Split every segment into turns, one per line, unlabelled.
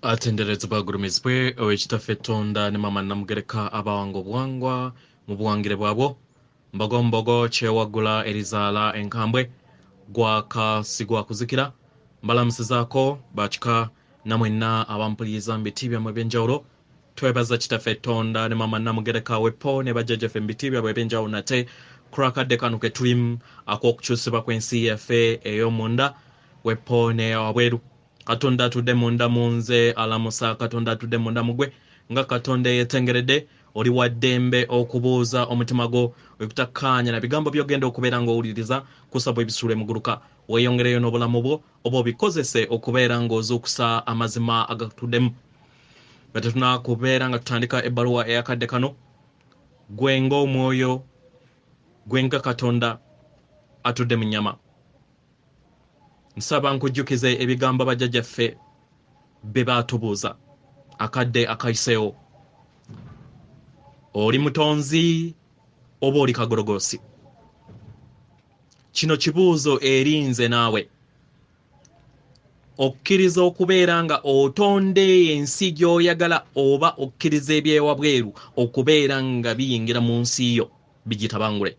Atenderezebwa agulumizibwe owekitaffe Tonda ne Maama Namugereka abawanga obuwangwa mu buwangire bwabwo. Mbogo mbogo kyewaggula erizaala enkambwe gwaka sigwakuzikira. Mbalamusizaako bakika namwenna abampuliriza mu biti byammwe ebyenjawulo. Twebaza kitaffe Tonda ne Maama Namugereka wepo ne bajjajjaffe mu biti byabwe ebyenjawulo nate kulwakadde kano ke tulimu ak'okukyusibwa kw'ensi yaffe ey'omunda wepo n'eyawabweru. Katonda atudde munda mu nze alamusa Katonda atudde munda mu gwe nga Katonda eyeetengeredde. Oli wa ddembe okubuuza omutima gwo wekutakkaanya na bigambo by'ogenda okubeera ng'owuliriza kusaba ebisuule muguluka weeyongereyo n'obulamu bwo oba obikozese okubeera ng'ozuukusa amazima agakutuddemu. Nga tetunakubeera nga tutandika ebbaluwa eyakadde kano, gwe ng'omwoyo, gwe nga Katonda atudde mu nnyama, nsaba nkujjukize ebigambo bajjajjaffe bye baatubuuza akadde akayiseewo. Oli mutonzi oba oli kagologoosi? Kino kibuuzo eri nze naawe. Okkiriza okubeera nga otonda ensi gy'oyagala oba okkiriza ebyewabweru okubeera nga biyingira mu nsi yo bigitabangule?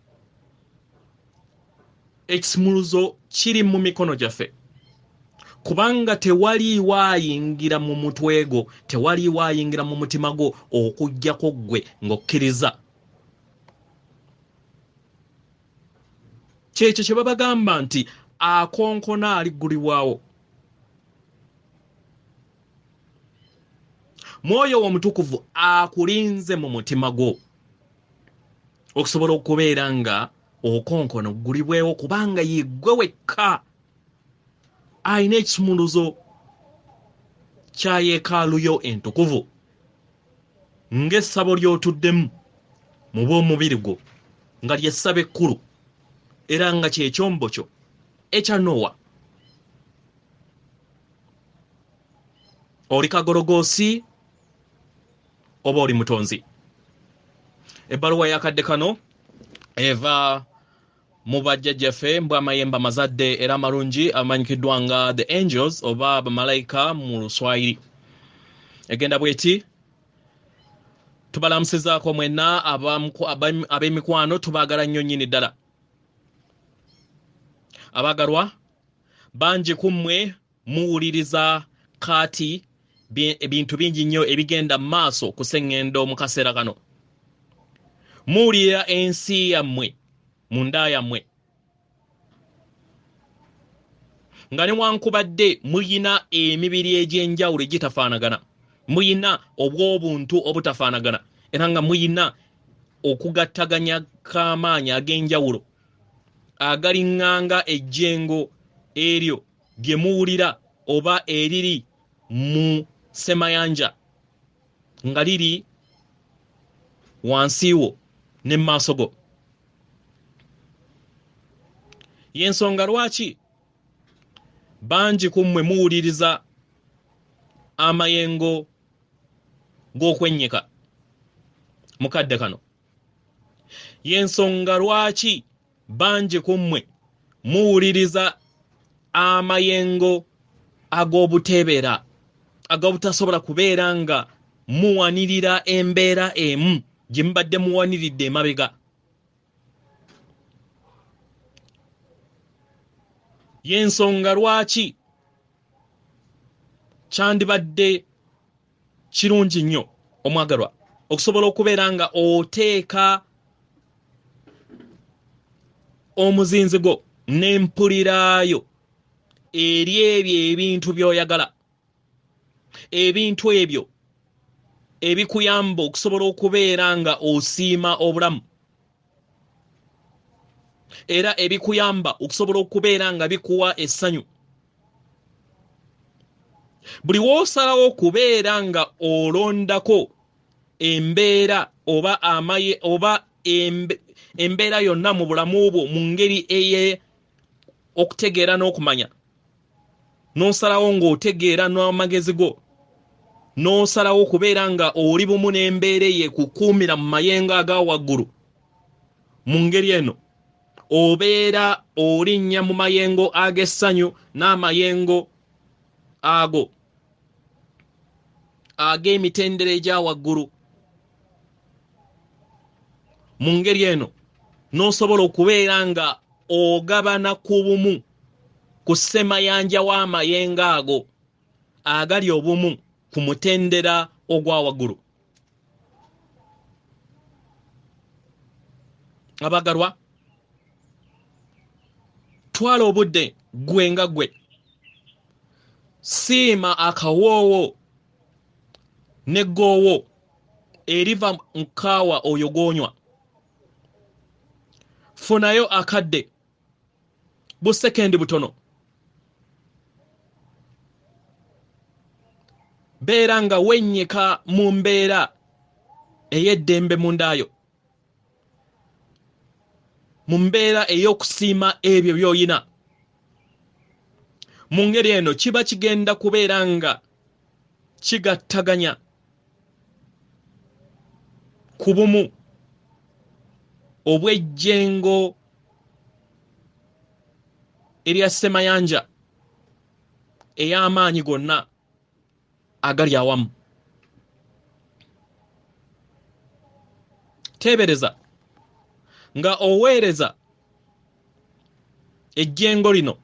Ekisumuluzo kiri mu mikono gyaffe, kubanga tewaliiwo ayingira mu mutwe gwo, tewaliiwo ayingira mu mutima gwo okuggyako ggwe ng'okkiriza. Kyekyo kye babagamba nti akonkona aliggulibwawo. Mwoyo Omutukuvu akulinze mu mutima gwo okusobola okubeera nga okonkona oggulibwewo, kubanga yeggwe wekka alina ekisumuluzo kya yeekaalu yo entukuvu, ng'essabo ly'otuddemu mu bw'omubiri gwo nga ly'essabo ekkulu era nga ky'ekyombo kyo ekya Nowa. Oli kagologoosi oba oli mutonzi? Ebbaluwa y'akadde kano eva mu bajjajjaffe mbw amayembe amazadde era amalungi amanyikiddwa nga the angels oba bamalayika mu Luswayiri. Egenda bweti: tubalamusizaako mwenna ab'emikwano, tubaagala nnyo nnyini ddala. Abaagalwa, bangi ku mmwe muwuliriza kaati ebintu bingi nnyo ebigenda mu maaso ku sseŋŋendo mu kaseera kano. Muwulira ensi yammwe munda yammwe nga newankubadde muyina emibiri egy'enjawulo egitafaanagana, muyina obw'obuntu obutafaanagana, era nga muyina okugattaganya k'amaanyi ag'enjawulo agaliŋŋanga ejjengo eryo lye muwulira oba eriri mu ssemayanja nga liri wansi wo ne mu maaso go. Y'ensonga lwaki bangi ku mmwe muwuliriza amayengo g'okwennyika mu kadde kano. Y'ensonga lwaki bangi ku mmwe muwuliriza amayengo ag'obuteebera, ag'obutasobola kubeera nga muwanirira embeera emu gye mubadde muwaniridde emabega. Y'ensonga lwaki kyandibadde kirungi nnyo omwagalwa okusobola okubeera nga oteeka omuzinzi gwo n'empuliraayo eri ebyo ebintu by'oyagala, ebintu ebyo ebikuyamba okusobola okubeera nga osiima obulamu, era ebikuyamba okusobola okubeera nga bikuwa essanyu. Buli w'osalawo okubeera nga olondako embeera oba amaye oba embeera yonna mu bulamu bwo mu ngeri eye okutegeera n'okumanya, n'osalawo ng'otegeera n'amagezi go, n'osalawo okubeera nga oli bumu n'embeera eyo ekukuumira mu mayengo aga waggulu, mu ngeri eno obeera olinnya mu mayengo ag'essanyu n'amayengo ago ag'emitendera egya waggulu. Mu ngeri eno n'osobola okubeera nga ogabana ku bumu ku ssemayanja w'amayengo ago agali obumu ku mutendera ogwa waggulu. Abagalwa, twala obudde ggwe nga ggwe, siima akawoowo n'eggoowo eriva mu kaawa oyo gw'onywa. Funayo akadde busekendi butono, beera nga wennyika mu mbeera ey'eddembe mundaayo, mu mbeera ey'okusiima ebyo by'oyina. Mu ngeri eno kiba kigenda kubeera nga kigattaganya ku bumu obw'ejjengo erya ssemayanja ey'amaanyi gonna agali awamu. Teebereza nga oweereza ejjengo lino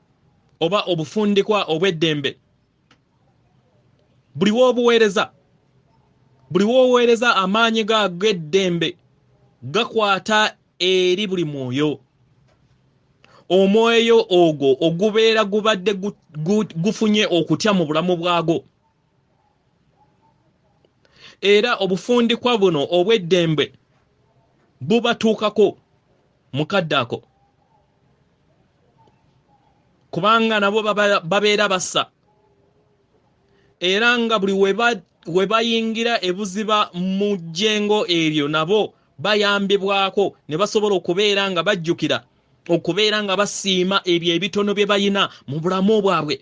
oba obufundikwa obw'eddembe. Buli w'obuweereza, buli w'oweereza amaanyi ga ag'eddembe gakwata eri buli mwoyo. Omwoyo ogwo ogubeera gubadde gufunye okutya mu bulamu bwago. Era obufundikwa buno obw'eddembe bubatuukako mu kadde ako, kubanga nabo babeera bassa. Era nga buli we bayingira ebuziba mu jjengo eryo nabo bayambibwako ne basobola okubeera nga bajjukira okubeera nga basiima ebyo ebitono bye bayina mu bulamu bwabwe.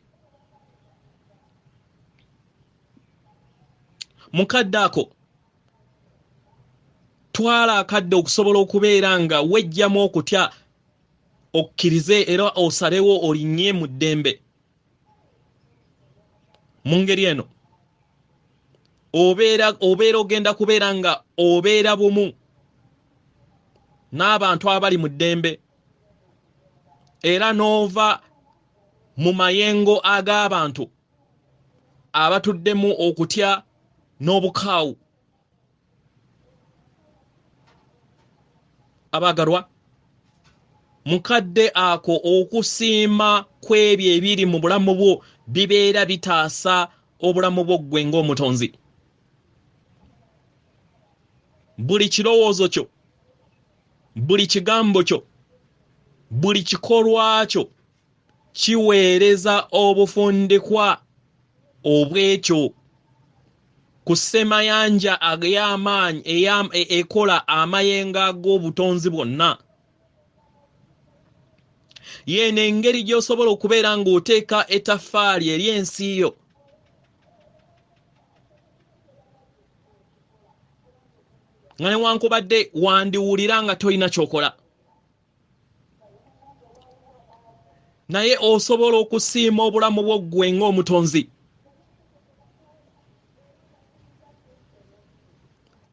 Mu kadde ako twala akadde okusobola okubeera nga wejjamu okutya, okkirize era osalewo olinnye mu ddembe. Mu ngeri eno obeera ogenda kubeera nga obeera bumu n'abantu abali mu ddembe, era n'ova mu mayengo ag'abantu abatuddemu okutya n'obukaawu. Abagalwa, mukadde ako okusiima kw'ebyo ebiri mu bulamu bwo bibeera bitaasa obulamu bwo ggwe ng'omutonzi. Buli kirowoozo kyo, buli kigambo kyo, buli kikolwa kyo kiweereza obufundikwa obw'ekyo ku ssemayanja ey'amaanyi ekola amayengo ag'obutonzi bwonna. Yeeno engeri gy'osobola okubeera ng'oteeka ettaffaali eri ensi yo. Nga newankubadde wandiwulira nga tolina ky'okola, naye osobola okusiima obulamu bwo ggwe ng'omutonzi.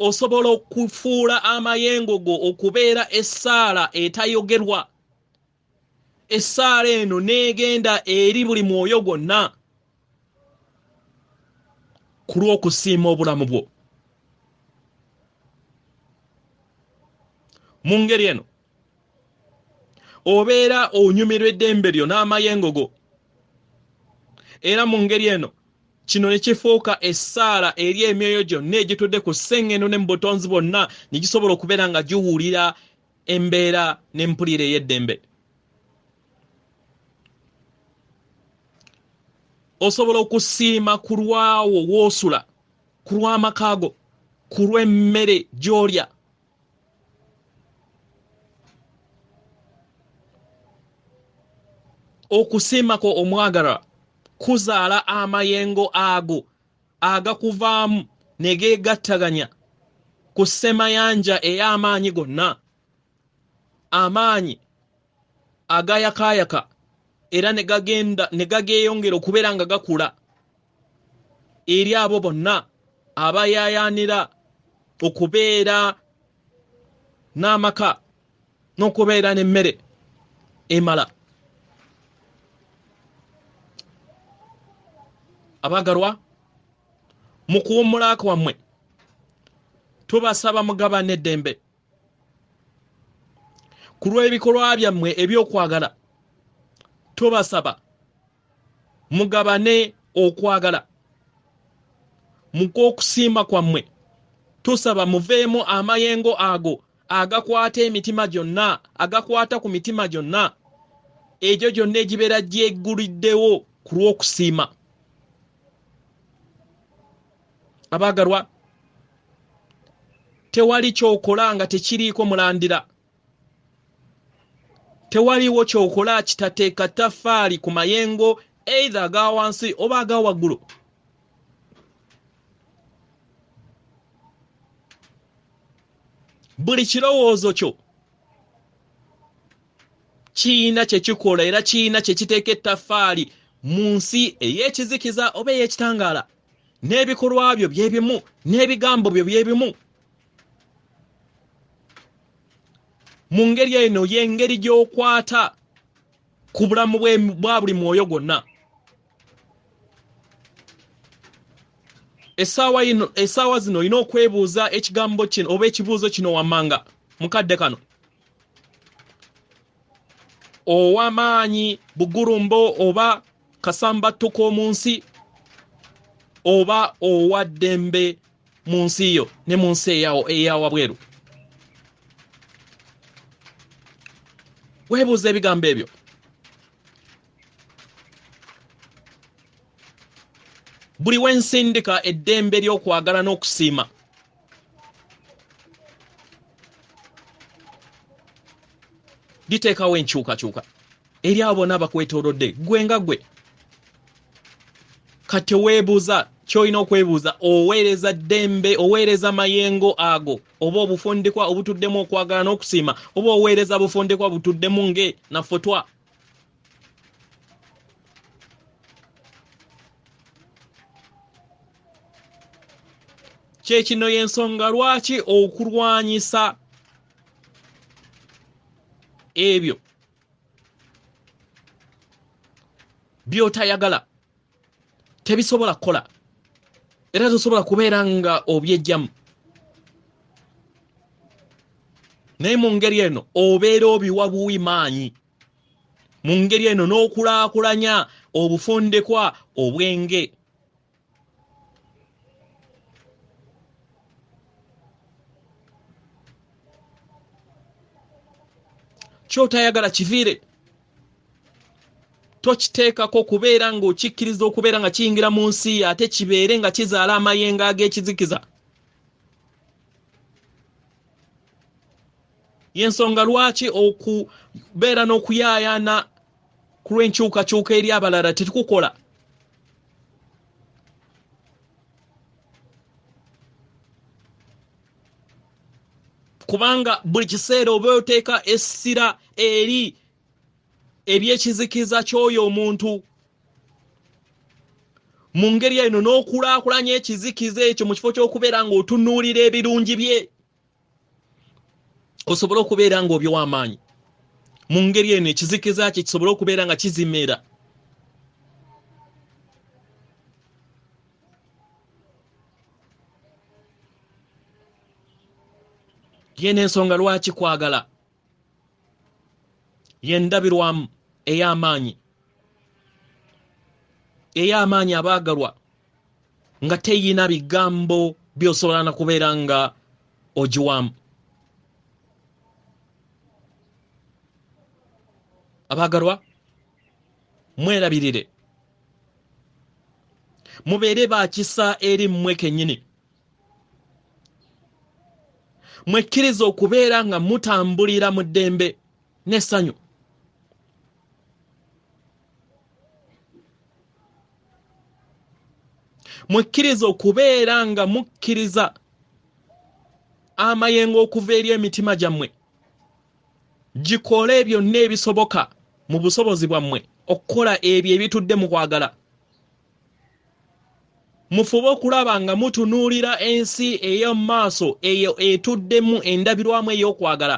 Osobola okufuula amayengo go okubeera essaala etayogerwa. Essaala eno n'egenda eri buli mwoyo gwonna ku lw'okusiima obulamu bwo. Mu ngeri eno obeera onyumirwa eddembe lyo n'amayengo go, era mu ngeri eno kino ne kifuuka essaala eri emyoyo gyonna egitudde ku ssengendo ne mu butonzi bwonna, ne gisobola okubeera nga giwulira embeera n'empulira ey'eddembe. Osobola okusiima ku lwawo w'osula, ku lw'amaka go, ku lw'emmere gy'olya. Okusiimako omwagalwa kuzaala amayengo ago agakuvaamu ne geegattaganya ku ssemayanja ey'amaanyi gonna, amaanyi agayakaayaka era ne gagenda ne gageeyongera okubeera nga gakula eri abo bonna Abayaayaanira okubeera n'amaka n'okubeera n'emmere emala. Abaagalwa, mu kuwummula kwammwe tubasaba mugabane eddembe ku lw'ebikolwa byammwe eby'okwagala. Tubasaba mugabane okwagala mu kw'okusiima kwammwe. Tusaba muveemu amayengo ago agakwata emitima gyonna, agakwata ku mitima gyonna, egyo gyonna egibeera gyegguliddewo ku lw'okusiima. Abaagalwa, tewali kyokola nga tekiriiko mulandira. Tewaliwo kyokola kitateeka taffaali ku mayengo, either aga wansi oba aga waggulu. Buli kirowoozo kyo kiyina kye kikola era kiyina kye kiteeka ettaffaali mu nsi ey'ekizikiza oba ey'ekitangaala. N'ebikolwa byo bye bimu, n'ebigambo byo bye bimu. Mu ngeri eno y'engeri gy'okwata ku bulamu bwa buli mwoyo gwonna. Essaawa zino olina okwebuuza ekigambo kino oba ekibuuzo kino wammanga mukadde kano. Ow'amaanyi bugulumbo oba kasambattuko mu nsi, oba owa ddembe mu nsi yo ne mu nsi eya wabweru? Weebuuza ebigambo ebyo. Buli we nsindika eddembe ly'okwagala n'okusiima, liteekawo enkyukakyuka eri abo bonna abakwetoolodde, ggwe nga ggwe. Kati weebuuza ky'olina okwebuuza, oweereza ddembe, oweereza mayengo ago oba obufundikwa obutuddemu okwagala n'okusiima, oba oweereza bufundikwa butuddemu nge na futwa? Kye kino y'ensonga lwaki okulwanyisa ebyo by'otayagala tebisobola kukola, era tosobola kubeera nga obyejjamu. Naye mu ngeri eno obeera obiwa buwi maanyi, mu ngeri eno n'okulaakulanya obufundikwa obwenge. Ky'otayagala kiviire, tokiteekako kubeera ng'okikkiriza okubeera nga kiyingira mu nsi yo, ate kibeere nga kizaala amayengo ag'ekizikiza. Y'ensonga lwaki okubeera n'okuyaayaana ku lw'enkyukakyuka eri abalala tetukukola. Kubanga buli kiseera oba oteeka essira eri ebyekizikiza ky'oyo omuntu, mu ngeri eno n'okulaakulanya ekizikiza ekyo mu kifo ky'okubeera ng'otunuulira ebirungi bye, osobole okubeera ng'obyowa amaanyi. Mu ngeri eno ekizikiza kye kisobole okubeera nga kizimeera. Ye n'ensonga lwaki kwagala y'endabirwamu ey'amaanyi, ey'amaanyi abaagalwa, nga teyina bigambo by'osobola na kubeera nga ogiwaamu. Abaagalwa, mwerabirire, mubeere ba kisa eri mmwe kennyini, mwekkirize okubeera nga mutambulira mu ddembe n'essanyu. Mwekkirize okubeera nga mukkiriza amayengo okuva eri emitima gyammwe gikole byonna ebisoboka mu busobozi bwammwe okukola ebyo ebitudde mu kwagala. Mufube okulaba nga mutunuulira ensi ey'omu maaso eyo etuddemu endabirwamu ey'okwagala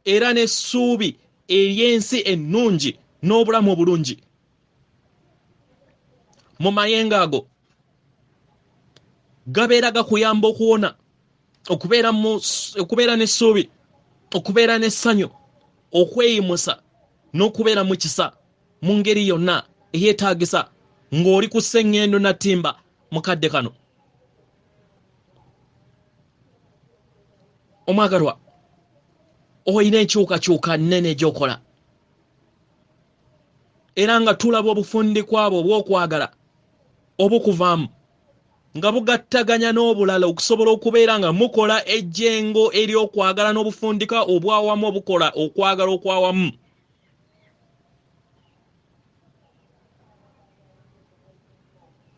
era n'essuubi ery'ensi ennungi n'obulamu obulungi. Mu mayengo ago gabeera gakuyamba okuwona, okubeera n'essuubi, okubeera n'essanyu, okweyimusa n'okubeera mu kisa mu ngeri yonna eyeetaagisa ng'oli ku sseŋŋendo nattimba mu kadde kano. Omwagalwa, olina enkyukakyuka nnene gy'okola, era nga tulaba obufundikwa bwo obw'okwagala obukuvaamu nga bugattaganya n'obulala okusobola okubeera nga mukola ejjengo ery'okwagala n'obufundika obwawamu obukola okwagala okwawamu.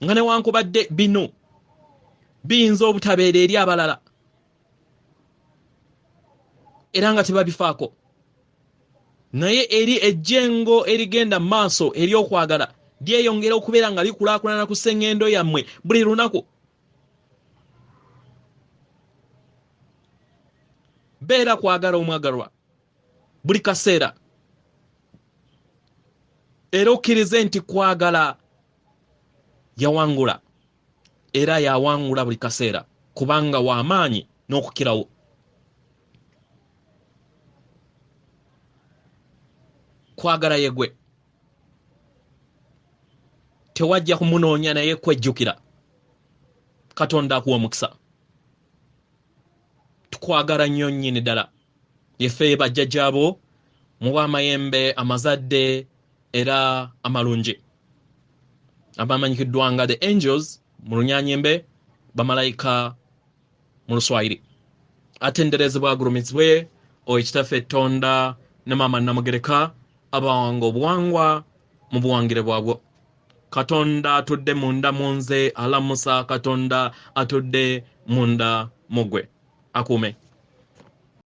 Nga newankubadde bino biyinza obutabeera eri abalala era nga tebabifaako, naye eri ejjengo erigenda mu maaso ery'okwagala lyeyongera okubeera nga likulaakulana ku sseŋŋendo yammwe buli lunaku. Beera kwagala omwagalwa buli kaseera, era okkirize nti kwagala yawangula era yawangula buli kaseera, kubanga w'amaanyi n'okukirawo. Kwagala yegwe, tewajja kumunoonya naye kwejjukira. Katonda akuwa omukisa. Tukwagala nnyo nnyini ddala. Yeffe bajjajjaabo mu bw'amayembe amazadde era amalungi abamanyikiddwa nga the angels mu Lunyanyembe, bamalayika mu Luswayiri. Atenderezebwa agulumizibwe oyo Kitaffe Tonda ne Maama Namugereka abawanga obuwangwa mu buwangire bwabwo. Katonda atudde munda mu nze alamusa Katonda atudde munda mu ggwe. Akuume.